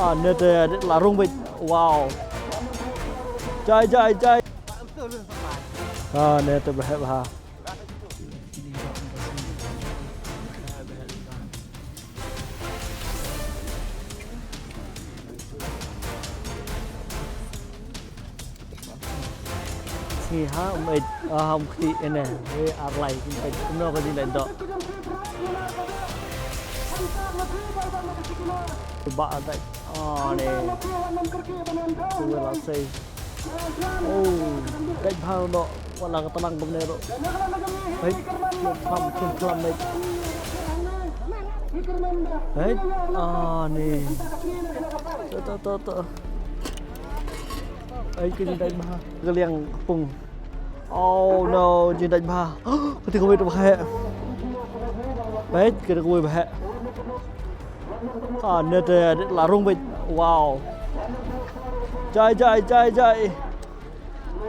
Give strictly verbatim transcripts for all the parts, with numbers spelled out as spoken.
Ah, ne te la rung bit. Wow. Jai, jai, jai. Ah, ne te ba heh bha. Sngi ha um eit, ah, ha um kti ene. Wei ar lai, um eit kumno ka jingdait doh. Ba dait. Ah, ne. Wei la sei. Oh, dait bha doh. Wala ka tlang kumne doh. Hei, pam, pam, pam, hei. Hei, ah, ne. To, to, to, to. Ai, ka jingdait bha. Ka liang pung. Oh no, jingdait bha. Kata kawei tu ba heh. Bait, kata kawei ba heh. Ah, ne te la rung bait. Wow. Jai, jai, jai, jai.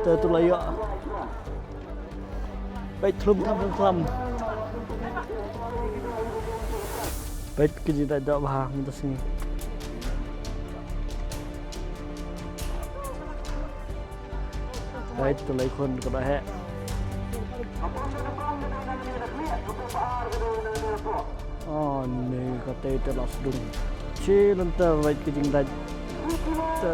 Te tu la ïoh. Bait, thlum, thlum, thlum, thlum. Bait, ka jingdait doh bha mynta sngi. Bait, tu lai khun ka doh heh. Oh, ne, kata te la sdung. Chi lynter bait ka jingdait. Te.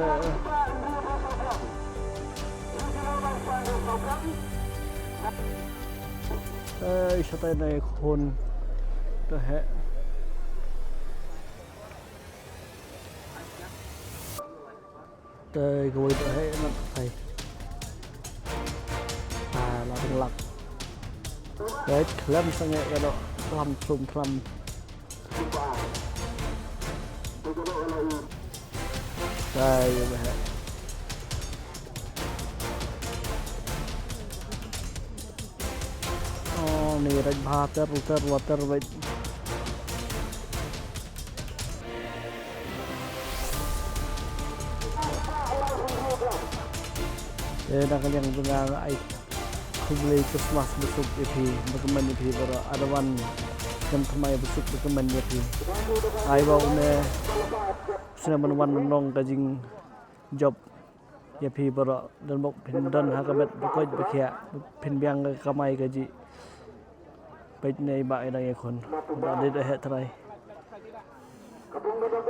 Ei, shatai nai khun. Te heh. Te kawei te heh mat tai. Ah, la ding lak. Te khlem sangeh ka doh, khlem sum khlem. Dai ba heh. Oh, ne dait bha ter ter wa ter bait. Eh, da ka liang jong nga ai. Khublei Christmas basuk ïa phi, ba kmen ïa phi baroh, advance snem thymmai basuk ba kmen ïa phi. Ai ba une snem ban wan nong ka jingjop ïa phi baroh, don bok phin don ha ka met ba koit ba khiah, phin biang ka kamai kajih. Peit ne ba ïa dang ïa khun. Ba dei da heh trai.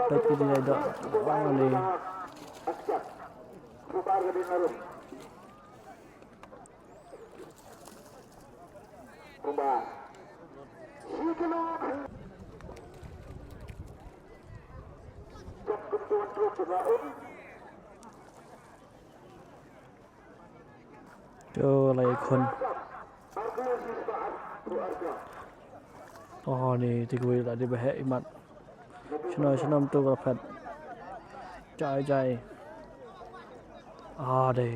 Peit ka jingdait doh. Ba ne. To lai khun. Oh, ne te kawei la dei ba heh imat. Shano shano tu ka phet. Jai jai. Ah, dei.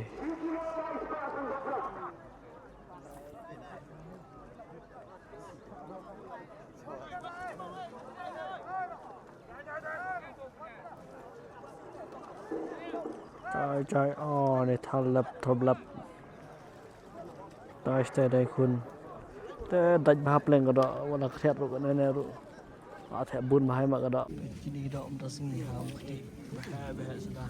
Jai jai. Oh, ne thal lap thop lap. Dai stai dai khun. Te dait bha pleng ka doh, wala khriat ruh ka ne ne ruh. A thep bun bha ma ka doh. Kini doh mynta sngi ha um kti. Bha bha sda.